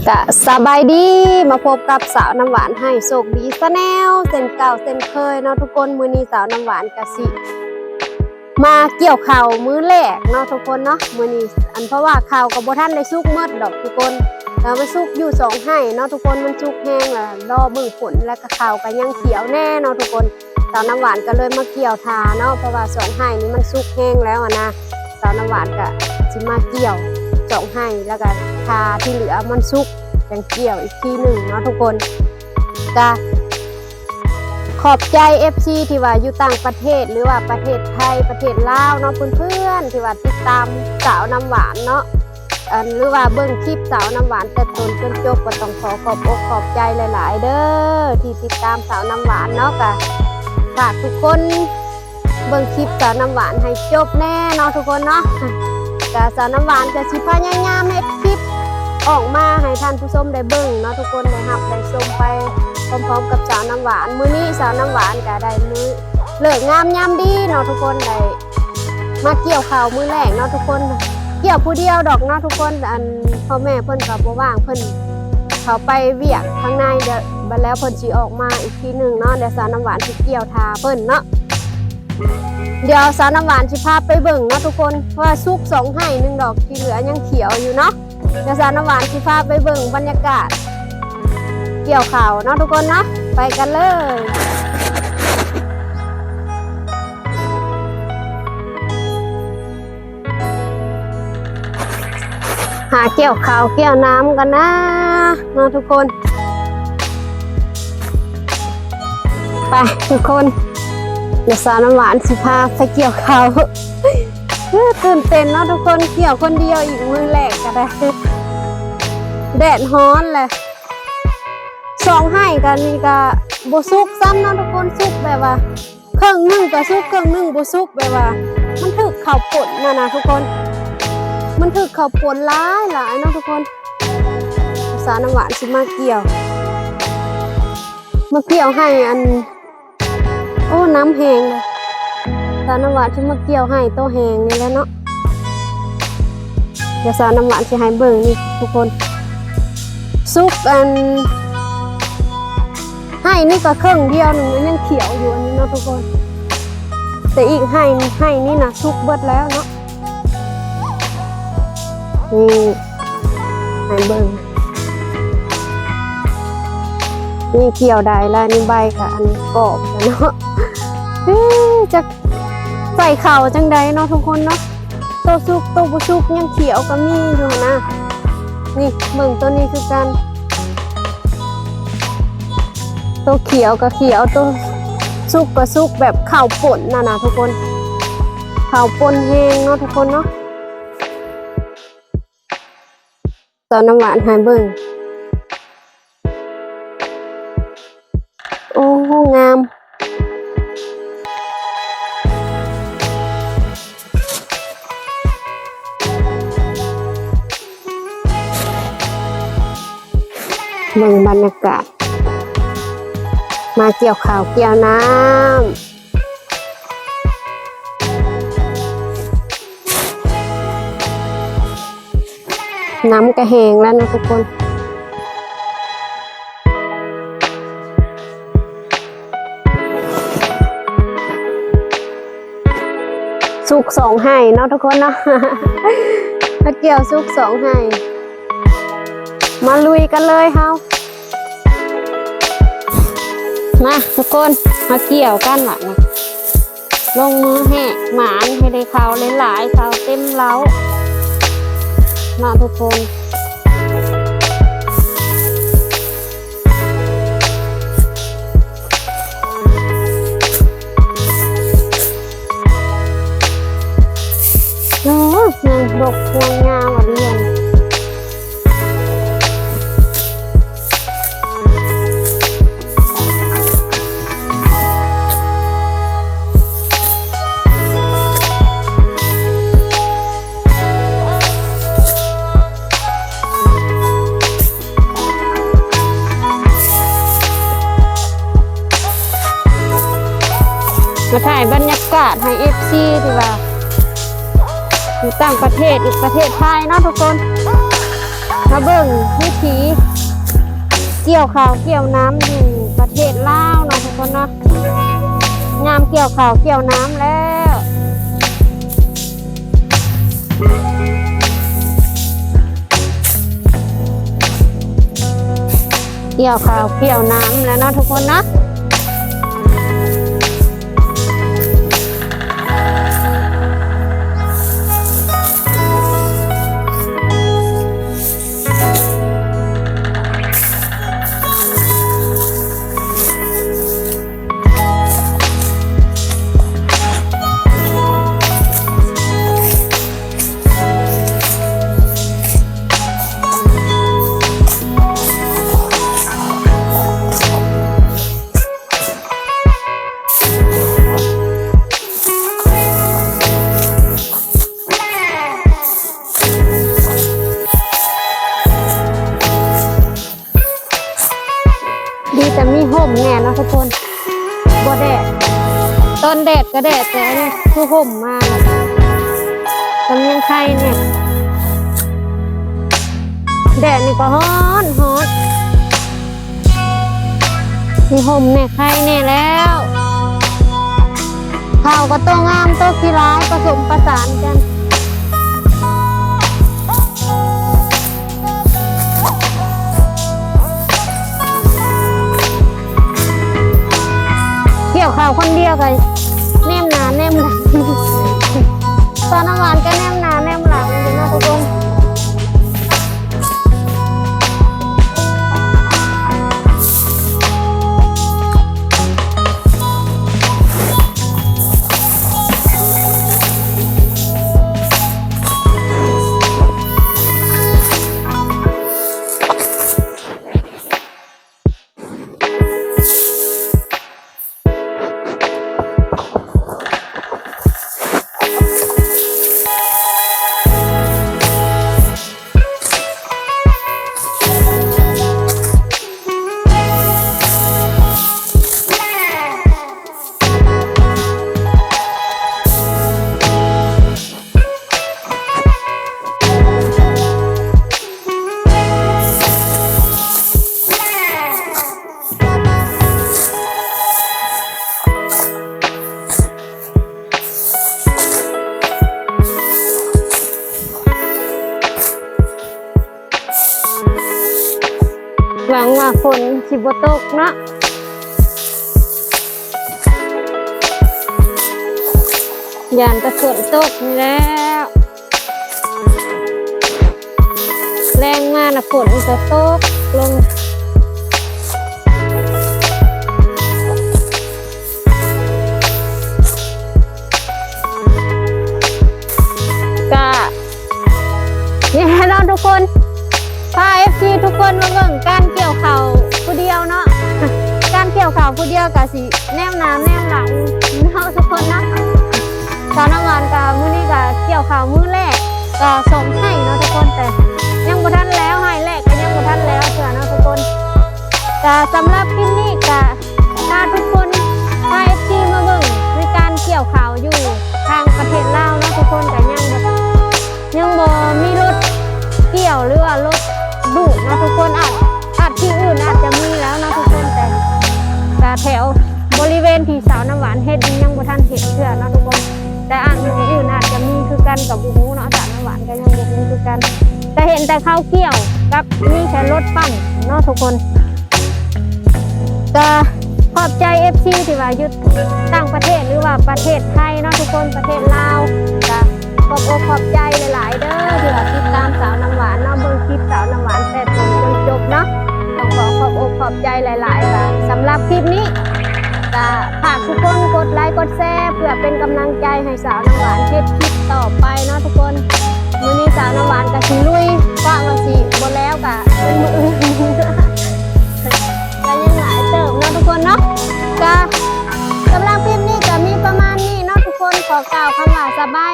ກະສະບາຍດີ ມາພົບກັບສາວນ້ຳຫວານໃຫ້ໂຊກດີ Channel ເຊັ່ນເກົ່າເຊັ່ນເຄີຍເນາະທຸກຄົນ. ມື້ນີ້ສາວນ້ຳຫວານກະຊິມາກ່ຽວເຂົ້າມື້ແລກເນາະທຸກຄົນເນາະ. ມື້ນີ້ ອັນ ເພາະວ່າເຂົ້າກໍບໍ່ທັນໄດ້ສຸກໝົດດອກທຸກຄົນ ແຕ່ມັນສຸກຢູ່ສອງໄຮ່ເນາະທຸກຄົນ. ມັນສຸກແຮງລະລໍເບິ່ງຝົນ ແລ້ວກໍເຂົ້າກໍຍັງຂຽວແນ່ເນາະທຸກຄົນ. ສາວນ້ຳຫວານກໍເລີຍມາກ່ຽວຖ້າເນາະ ເພາະວ່າສອງໄຮ່ນີ້ມັນສຸກແຮງແລ້ວຫັ້ນນະ. ສາວນ້ຳຫວານກໍຊິມາກ່ຽວສອງໄຮ່ ແລ້ວກໍຖ້າທີ່ເຫຼືອມັນສຸກຈັ່ງກ່ຽວອີກທີໜຶ່ງເນາະທຸກຄົນ. ກໍຂອບໃຈ ເອັຟຊີ ທີ່ວ່າຢູ່ຕ່າງປະເທດ ຫຼືວ່າປະເທດໄທ ປະເທດລາວເນາະ ເພື່ອນໆ ທີ່ວ່າຕິດຕາມສາວນ້ຳຫວານເນາະ. ອັນ ຫຼືວ່າເບິ່ງຄລິບສາວນ້ຳຫວານແຕ່ຕົ້ນຈົນຈົບ ກໍຕ້ອງຂໍຂອບອົກຂອບໃຈຫຼາຍໆເດີ ທີ່ຕິດຕາມສາວນ້ຳຫວານເນາະ. ກະຝາກທຸກຄົນເບິ່ງຄລິບສາວນ້ຳຫວານໃຫ້ຈົບແນ່ເນາະທຸກຄົນເນາະ. ກະສາວນ້ຳຫວານກະຊິພະຍາຍາມເຮັດຄລິບອອກມາໃຫ້ທ່ານຜູ້ຊົມໄດ້ເບິ່ງເນາະ ທຸກຄົນໄດ້ຮັບໄດ້ຊົມໄປພ້ອມໆກັບສາວນ້ຳຫວານ. ມື້ນີ້ສາວນ້ຳຫວານກະໄດ້ມື້ເລີກງາມຍາມດີເນາະ ທຸກຄົນໄດ້ ມາກ່ຽວເຂົ້າມື້ແລກເນາະທຸກຄົນ. ກ່ຽວຜູ້ດຽວດອກເນາະທຸກຄົນ ອັນ ພໍ່ແມ່ເພິ່ນກໍບໍ່ວ່າງ ເພິ່ນເຂົ້າໄປວຽກທາງໃນ ແລ້ວບັດແລ້ວເພິ່ນຊິອອກມາອີກທີໜຶ່ງເນາະ. ແລ້ວສາວນ້ຳຫວານຊິກ່ຽວຖ້າເພິ່ນເນາະ. ດຽວສາວນ້ຳຫວານຊິພາໄປເບິ່ງເນາະທຸກຄົນ ວ່າສຸກສອງໄຮ່ໜຶ່ງດອກ ທີ່ເຫຼືອຍັງຂຽວຢູ່ເນາະ. ດຽວສາວນ້ຳຫວານຊິພາໄປເບິ່ງບັນຍາກາດກ່ຽວເຂົ້າເນາະທຸກຄົນເນາະ. ໄປກັນເລີຍ. ຫາກ່ຽວເຂົ້າກ່ຽວນ້ຳກັນນະເນາະທຸກຄົນ. ໄປທຸກຄົນ ດຽວສາວນ້ຳຫວານຊິພາໄປກ່ຽວເຂົ້າ. ຕື່ນເຕັ້ນເນາະທຸກຄົນ ກ່ຽວຄົນດຽວອີກມື້ແລກກໍໄດ້. ແດດຮ້ອນແຫຼະ ສອງໄຮ່ກັນນີ້ກໍບໍ່ສຸກຊ້ຳເນາະທຸກຄົນ ສຸກແບບວ່າ ເຄິ່ງໜຶ່ງກໍສຸກ ເຄິ່ງໜຶ່ງບໍ່ສຸກ ແບບວ່າມັນຖືກເຂົ້າປົນຫັ້ນນະທຸກຄົນ ມັນຖືກເຂົ້າປົນຫຼາຍໆເນາະທຸກຄົນ. ສາວນ້ຳຫວານຊິມາກ່ຽວ ມາກ່ຽວໃຫ້ອັນ ໂອ້ ນ້ຳແຮງເລີຍ. ສາວນ້ຳຫວານຊິມາກ່ຽວໃຫ້ໂຕແຮງນີ້ແຫຼະເນາະ. ດຽວສາວນ້ຳຫວານຊິໃຫ້ເບິ່ງນີ້ທຸກຄົນ ສຸກອັນ ໄຮ່ນີ້ກໍເຄິ່ງດຽວໜຶ່ງມັນຍັງຂຽວຢູ່ອັນນີ້ເນາະທຸກຄົນ ແຕ່ອີກໄຮ່ ໄຮ່ນີ້ນະສຸກເບິດແລ້ວເນາະ. ນີ້ໃຫ້ເບິ່ງ ນີ້ກ່ຽວໄດ້ແລ້ວ ນີ້ໃບກໍອັນກອບແລ້ວເນາະ. ເອີ ຈັກໃສ່ເຂົ້າຈັ່ງໃດເນາະທຸກຄົນເນາະ. ໂຕສຸກໂຕບໍ່ສຸກຍັງຂຽວກໍມີຢູ່ຫັ້ນນະ. ນີ້ເບິ່ງໂຕນີ້ຄືກັນ ໂຕຂຽວກໍຂຽວ ໂຕສຸກກໍສຸກ ແບບເຂົ້າປົນຫັ້ນນະທຸກຄົນ ເຂົ້າປົນແຮງເນາະທຸກຄົນເນາະ. ສາວນ້ຳຫວານໃຫ້ເບິ່ງ ໂອ້ ງາມ ເບິ່ງບັນຍາກາດ ມາກ່ຽວເຂົ້າກ່ຽວນ້ຳ. ນ້ຳກະແຫ້ງແລ້ວເນາະທຸກຄົນ ສຸກສອງໄຮ່ເນາະທຸກຄົນເນາະ ມາກ່ຽວສຸກສອງໄຮ່ ມາລຸຍກັນເລີຍເຮົາ ມາທຸກຄົນ ມາກ່ຽວກັນບາດນີ້. ລົງມືແຮະໝານ ໃຫ້ໄດ້ເຂົ້າຫຼາຍໆ ເຂົ້າເຕັມເລົ້າເນາະທຸກຄົນ. ໂອ້ ຍັງດົກຍັງງາມອີ່ຫຼີ. ມາຖ່າຍບັນຍາກາດໃຫ້ເອັຟຊີ ທີ່ວ່າຢູ່ຕ່າງປະເທດ ອີກປະເທດໄທເນາະທຸກຄົນ. ມາເບິ່ງວິຖີ ກ່ຽວເຂົ້າກ່ຽວນ້ຳຢູ່ປະເທດລາວເນາະທຸກຄົນເນາະ. ຍາມກ່ຽວເຂົ້າກ່ຽວນ້ຳແລ້ວ ກ່ຽວເຂົ້າກ່ຽວນ້ຳແລ້ວເນາະທຸກຄົນເນາະ. ດີແຕ່ມີຮົ່ມແດ່ເນາະທຸກຄົນ ບໍ່ແດດ ຕອນແດດກໍແດດ ແຕ່ອັນນີ້ຄືຮົ່ມມາ ກໍຍັງໄຄແດ່ ແດດນີ້ກໍຮ້ອນ ຮ້ອນ ມີຮົ່ມແດ່ ໄຄແດ່ແລ້ວ. ເຂົ້າກໍໂຕງາມ ໂຕຂີ້ຫຼາຍ ປະສົມປະສານກັນ. ກ່ຽວເຂົ້າຄົນດຽວກໍແນມໜ້າແນມຫຼັງ ສາວນ້ຳຫວານກໍແນມໜ້າແນມຫຼັງຢູ່ເນາະທຸກຄົນ. ຫວັງວ່າຝົນຊິບໍ່ຕົກເນາະ ຢ້ານແຕ່ຝົນຕົກນີ້ແຫຼະ. ແລງມານະ ຝົນກໍຕົກລົງ ກະນີ້ແຫຼະເນາະທຸກຄົນ ພາເອັຟຊີທຸກຄົນມາເບິ່ງການກ່ຽວເຂົ້າຜູ້ດຽວເນາະ ການກ່ຽວເຂົ້າຜູ້ດຽວກະຊິ ແນມໜ້າແນມຫຼັງເນາະທຸກຄົນເນາະ. ສາວນ້ຳຫວານກະມື້ນີ້ກະກ່ຽວເຂົ້າມື້ແລກ ກະສອງໄຮ່ເນາະທຸກຄົນ ແຕ່ຍັງບໍ່ທັນແລ້ວ ໄຮ່ແລກກະຍັງບໍ່ທັນແລ້ວເທື່ອເນາະທຸກຄົນ. ກະສຳລັບຄລິບນີ້ກະພາທຸກຄົນ ພາເອັຟຊີມາເບິ່ງໃນການກ່ຽວເຂົ້າຢູ່ທາງປະເທດລາວເນາະທຸກຄົນ ກະຍັງ ຍັງບໍ່ມີລົດກ່ຽວ ຫຼືວ່າລົດດູດເນາະທຸກຄົນ ອາດ ອາດທີ່ອື່ນອາດຈະມີແລ້ວເນາະທຸກຄົນ ແຕ່ກະແຖວບໍລິເວນທີ່ສາວນ້ຳຫວານເຮັດນີ້ຍັງບໍ່ທັນເຫັນເທື່ອເນາະທຸກຄົນ ແຕ່ອາດຢູ່ທີ່ອື່ນອາດຈະມີຄືກັນ ກໍບໍ່ຮູ້ເນາະ ສາວນ້ຳຫວານກໍຍັງບໍ່ຮູ້ຄືກັນ ກະເຫັນແຕ່ເຂົາກ່ຽວກັບມີແຕ່ລົດປັ່ນເນາະທຸກຄົນ. ກະຂອບໃຈເອັຟຊີທີ່ວ່າຢູ່ຕ່າງປະເທດ ຫຼືວ່າປະເທດໄທເນາະທຸກຄົນ ປະເທດລາວ ກະ ຂອບອົກຂອບໃຈຫຼາຍໆເດີ ທີ່ວ່າຕິດຕາມສາວນ້ຳຫວານເນາະ ເບິ່ງຄລິບສາວນ້ຳຫວານແຕ່ຕົ້ນຈົນຈົບເນາະ ຕ້ອງຂໍຂອບອົກຂອບໃຈຫຼາຍໆ. ກະສຳລັບຄລິບນີ້ກະຝາກທຸກຄົນກົດໄລກ໌ກົດແຊ ເພື່ອເປັນກຳລັງໃຈໃຫ້ສາວນ້ຳຫວານເຮັດຄລິບຕໍ່ໄປເນາະທຸກຄົນ. ມື້ນີ້ສາວນ້ຳຫວານກະຊິລຸຍ ກະວ່າຊິບໍ່ແລ້ວກະເປັນມື້ອື່ນ ກະຍັງຫຼາຍເຕີບເນາະທຸກຄົນເນາະ. ກະສຳລັບຄລິບນີ້ກະມີປະມານນີ້ເນາະທຸກຄົນ ຂໍກ່າວຄຳວ່າສະບາຍ